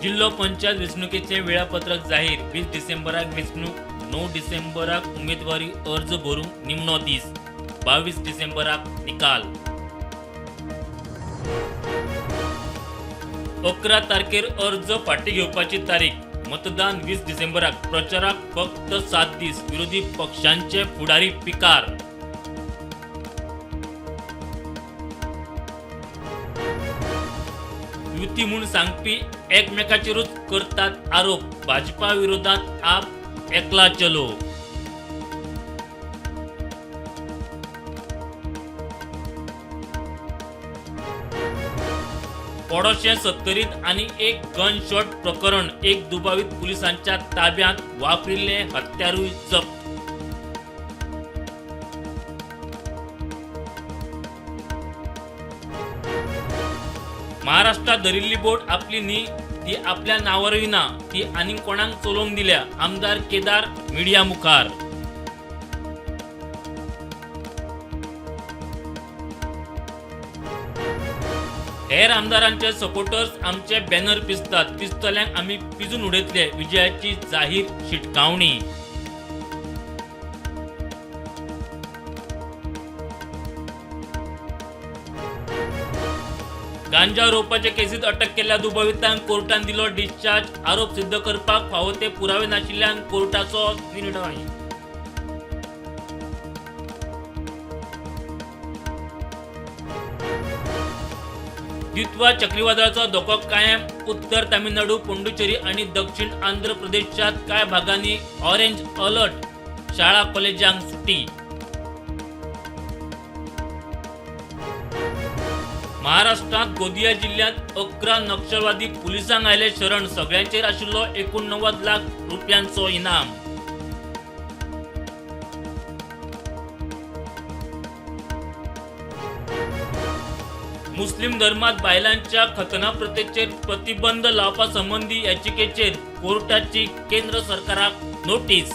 जिल्लो पंचायत वेंचणुकेचें वेळापत्रक जाहीर. 20 डिसेंबराक वेंचणूक, 9 डिसेंबराक उमेदवारी अर्ज भरूंक निमणो दीस, 22 डिसेंबराक निकाल. 11 तारखेर अर्ज फाटीं घेवपाची तारीख. मतदान 20 डिसेंबराक. प्रचाराक फक्त 7 दीस. विरोधी पक्षांचे फुडारी पिकार. युती म्हूण सांगपी एकमेकाचेरूच करतात आरोप. भाजपा विरोधात आप एकला चलो. पडोशें सत्तरीत आनी एक गनशॉट प्रकरण. एक दुबावीत पुलिसांच्या ताब्यात, वापरिल्लें हत्यारूय जप्त. महाराष्ट्रात धरिल्ली बोट आपली न्ही, ती आपल्या नांवारूय ना, ती आनीक कोणाक चलोवंक दिल्या. आमदार केदार मिडिया मुखार. हेर आमदारांचे सपोर्टर्स आमचे बॅनर पिजतात, पिजतल्यांक आमी पिजून उडयतले. विजयाची जाहीर शिटकावणी. गांजा रोवपाचे केसीत अटक केल्ल्या दुबावितांक कोर्टान दिलो डिस्चार्ज. आरोप सिद्ध करपाक फावो ते पुरावे नाशिल्ल्यान कोर्टाचो निर्णय. दित्वा चक्रीवादळाचो धोको कायम. उत्तर तामिळनाडू, पोंडुचेरी आणि दक्षिण आंध्र प्रदेशात कांय भागांनी ऑरेंज अलर्ट. शाळा कॉलेजांक सुटी. महाराष्ट्रात गोंदिया जिल्ह्यात 11 नक्षलवादी पुलिसांक आयले शरण. सगळ्यांचेर आशिल्लो 89 लाख रुपयांचो इनाम. मुस्लिम धर्मात बायलांच्या खतना प्रथेचेर प्रतिबंध लावपा संबंदी याचिकेचेर कोर्टाची केंद्र सरकाराक नोटीस.